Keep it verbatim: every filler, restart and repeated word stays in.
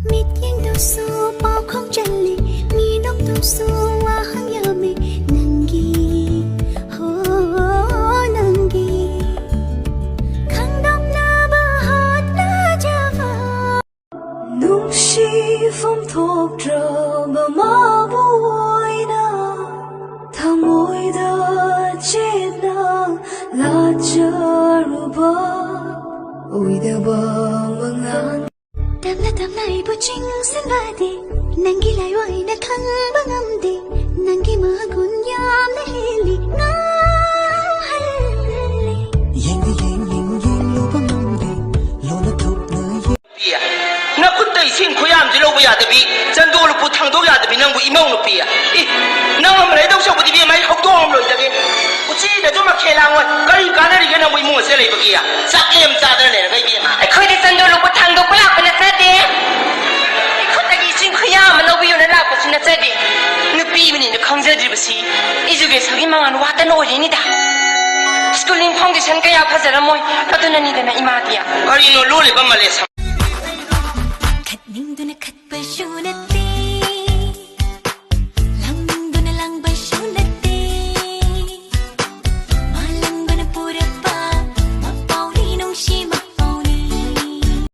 ꯃꯤꯠꯌꯦꯡꯗꯨꯁꯨ ꯄꯥꯎꯈꯣꯡ ꯆꯜꯂꯤ, ꯃꯤꯅꯣꯛꯇꯨꯁꯨ ꯋꯥꯍꯪ ꯌꯥꯝꯃꯤ꯫ ꯅꯪꯒꯤ, ꯍꯣ, ꯅꯪꯒꯤ ꯈꯪꯗꯣꯛꯅꯕ ꯍꯣꯠꯅꯖꯕ꯫ ꯅꯨꯡꯁꯤꯐꯝ ꯊꯣꯛꯇ꯭ꯔꯕ ꯃꯥꯕꯨ ꯑꯣꯏꯅ ꯊꯃꯣꯏꯗ ꯆꯦꯠꯅ ꯂꯥꯠꯆꯔꯨꯕ ꯑꯣꯏꯗꯕ ꯃꯪꯂꯥꯟ꯫ ꯇꯞꯅ ꯇꯞꯅ ꯑꯩꯕꯨ ꯆꯤꯡꯁꯤꯟꯕꯗꯤ ꯅꯪꯒꯤ ꯂꯥꯏꯑꯣꯏꯅ ꯈꯪꯕ ꯉꯝꯗꯦ꯫ ꯅꯪꯒꯤ ꯃꯒꯨꯟ ꯌꯥꯝꯅ ꯍꯦꯜꯂꯤ, ꯉꯥꯎꯍꯜꯂꯤ꯫ ꯌꯦꯡꯗ ꯌꯦꯡ ꯌꯦꯡ ꯌꯦꯡꯂꯨꯕ ꯉꯝꯗꯦ꯫ ꯂꯣꯟꯅ ꯊꯣꯛꯅ ꯌꯦꯡ ꯄꯤꯌꯦ꯫ ꯅꯈꯨꯠꯇ ꯏꯁꯤꯡ ꯈꯨꯌꯥꯝꯁꯤ ꯂꯧꯕ ꯌꯥꯗꯕꯤ, ꯆꯟꯗꯣ ꯂꯨꯄꯨ ꯊꯥꯡꯗꯣꯛ ꯌꯥꯗꯕꯤ ꯅꯪꯕꯨ ꯏꯃꯧ ꯅꯨꯄꯤ꯫ ꯏ, ꯅꯪ ꯑꯃ ꯂꯩꯗꯧ ꯁꯔꯨꯛꯄꯨꯗꯤ ꯏꯕꯦꯝꯃ ꯑꯩ ꯍꯧꯗꯣꯡ ꯑꯃ ꯂꯣꯏꯖꯒꯦ꯫ ꯎꯆꯤꯗꯁꯨ ꯃꯈꯦꯜ ꯂꯥꯡꯉꯣꯏ꯫ ꯀꯔꯤ ꯀꯥꯟꯅꯔꯤꯒꯦ ꯅꯪꯕꯨ ꯏꯃꯨꯡ ꯑꯁꯤꯗ ꯂꯩꯕꯒꯤ? ꯆꯥꯛꯂꯦꯝ ꯆꯥꯗꯅ ꯂꯩꯔꯒ ꯏꯕꯦꯝꯃ꯫ ꯑꯩꯈꯣꯏꯗꯤ ꯆꯟꯗꯣ ꯂꯨꯄꯨ ꯊꯥꯡꯗꯣꯛꯄ ꯂꯥꯛꯄ ꯅꯠꯆꯗꯦ꯫ ꯑꯩꯈꯣꯏꯗꯒꯤ ꯏꯁꯤꯡ ꯈꯨꯌꯥ ꯑꯃ ꯂꯧꯕꯤꯌꯨꯅ ꯂꯥꯛꯄꯁꯨ ꯅꯠꯆꯗꯦ꯫ ꯅꯨꯄꯤ ꯑꯃꯅꯤꯅ ꯈꯪꯖꯗ꯭ꯔꯤꯕꯁꯤ ꯏꯖꯨꯀꯦꯁꯟꯒꯤ ꯃꯉꯥꯜ ꯋꯥꯠꯇꯅ ꯑꯣꯏꯔꯤꯅꯤꯗ꯫ ꯁ꯭ꯀꯨꯂꯤꯡ ꯐꯥꯎꯟꯗꯦꯁꯟ ꯀꯌꯥ ꯐꯖꯔꯝꯃꯣꯏ꯫ ꯑꯗꯨꯅꯅꯤꯗꯅ ꯏꯃꯥꯗꯤ꯫ ꯀꯔꯤꯅꯣ ꯂꯣꯜꯂꯤꯕ ꯃꯂꯦꯁ?